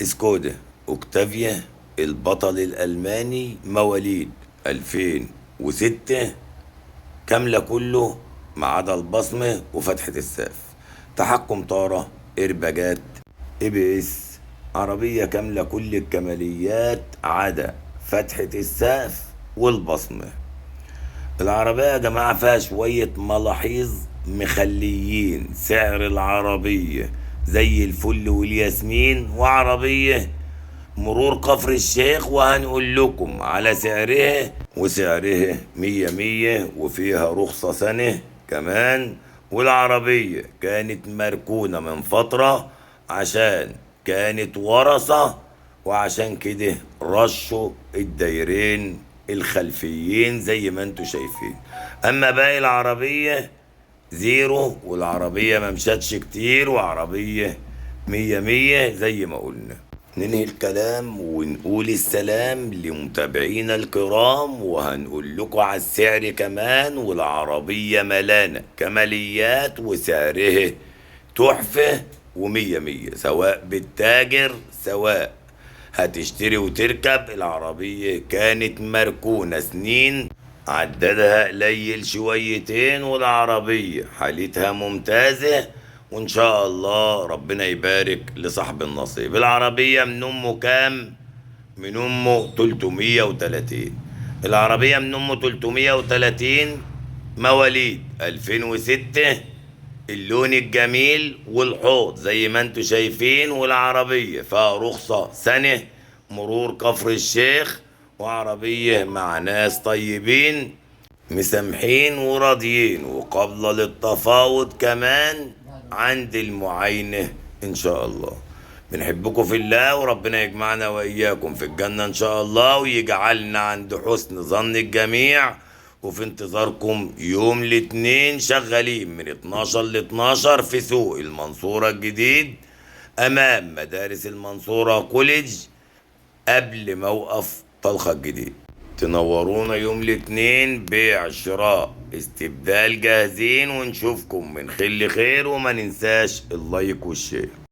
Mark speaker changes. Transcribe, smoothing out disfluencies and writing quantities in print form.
Speaker 1: سكودا اوكتافيا البطل الالماني مواليد 2006، كاملة كله ما عدا البصمة وفتحة السقف، تحكم طارة، ايرباجات، ABS، عربية كاملة كل الكماليات عدا فتحة السقف والبصمة. العربية يا جماعة فيها شوية ملاحظ مخليين سعر العربية زي الفل والياسمين، وعربية مرور كفر الشيخ وهنقول لكم على سعرها، وسعرها مية مية وفيها رخصة سنة كمان. والعربية كانت مركونة من فترة عشان كانت ورثة، وعشان كده رشوا الدايرين الخلفيين زي ما انتوا شايفين. اما باقي العربية زيرو، والعربية ما مشتش كتير، وعربية مية مية زي ما قلنا. ننهي الكلام ونقول السلام لمتابعينا الكرام، وهنقول لكم على السعر كمان. والعربية ملانة كماليات وسعرها تحفة ومية مية، سواء بالتاجر سواء هتشتري وتركب. العربية كانت مركونة سنين، عددها قليل شويتين، والعربية حالتها ممتازة، وإن شاء الله ربنا يبارك لصاحب النصيب. العربية من أمه كام؟ من أمه 330. العربية من أمه 330، مواليد 2006، اللون الجميل والحوض زي ما انتوا شايفين. والعربية فيها رخصة سنة مرور كفر الشيخ، وعربية مع ناس طيبين مسامحين وراضيين، وقابلة للتفاوض كمان عند المعاينة إن شاء الله. بنحبكم في الله، وربنا يجمعنا وإياكم في الجنة إن شاء الله، ويجعلنا عند حسن ظن الجميع. وفي انتظاركم يوم الاثنين شغالين من 12 ل 12 في سوق المنصورة الجديد أمام مدارس المنصورة كوليدج قبل موقف طلخة الجديد. تنورونا يوم الاثنين، بيع شراء استبدال جاهزين، ونشوفكم من خير لخير، وما ننساش ال like وال share.